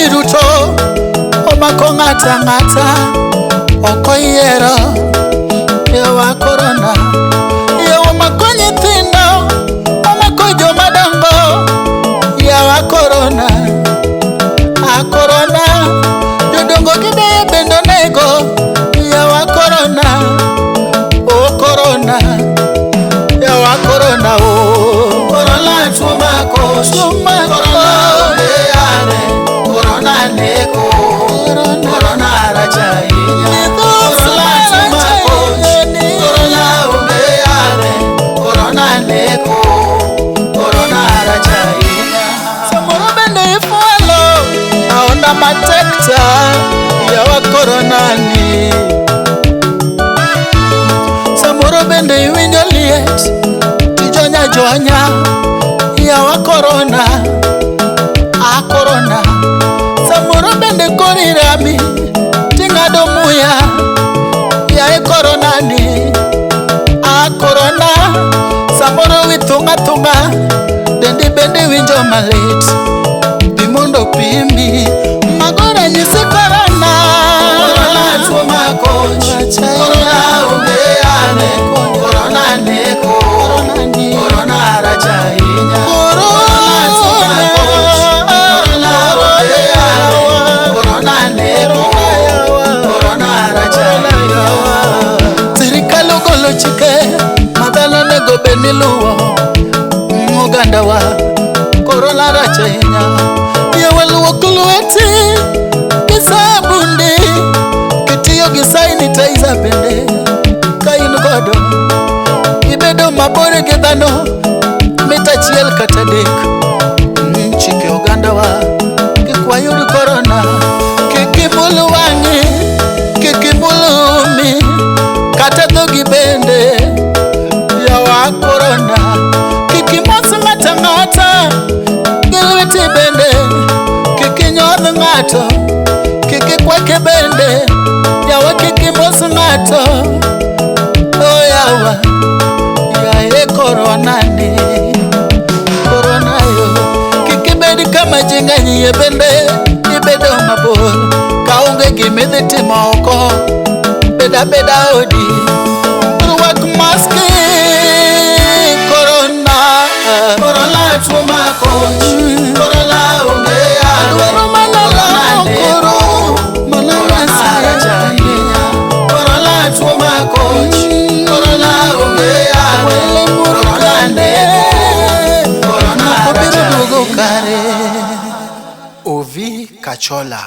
ji duto, omako ng'ata ng'ata, ok oyiero. Yawa korona, yawa omako nyithindo, omako joma dongo. Yawa korona, a korona, jodongo gi deye bende onego. Yawa korona, o korona, yawa korona o. Korona tuo makoch, Tuo makoch. Korona onge yadhe, korona neko, korona rach ahinya. Korona tuo makoch, korona onge yadhe, korona neko, korona rach ahinya. Samoro bende ifwalo aonda matek ta, yawa korona ni. Samoro bende iwinjo liet tijonya jonya, yawa korona, a korona. Samoro bende kori rami ting'ado muya, yae korona ni, a korona. Samoro wi thung'a thung'a, dendi bende winjo malit, bi mondo pimi, mago ranyisi korona. Korona tuo makoch, korona onge yadhe, korona neko, korona rach ahinya. Korona tuo makoch, korona onge yadhe, korona neko, korona rach ahinya. Sirikal ogolo chike ma dhano onego bed ni luwo. Ogandawa, korona rach ahinya. Yawa luok lweti gi sabunde, kitiyo gi sanitizer bende ka in godo. Ibedo mabor gi dhano mita achiel kata adek. Chike ogandawa, kik wayud korona. Kik imul wang'i, kik imul umi, kata dhogi bende. Yawa korona, kik imos ng'ato ang'ata gi lweti bende. Kik inyodh ng'ato, kik ikwake bende. Yawa kik imos ng'ato, oh yawa, yaye korona ni, korona yo. Kik ibed kama ji ng'enyie bende, ibedo mabor. Kaonge gimidhi timo oko, bed abeda odi. Rwak maski, korona. Korona tuo makoch, korona onge yadhe, Adwaro mana korona lamo neko, koro, mana korona rach Nyasaye. ahinya. Korona tuo makoch, korona onge yadhe, Walemuru korona kande, neko, korona rach obiro duogo ahinya. kare. Ovi Kachola.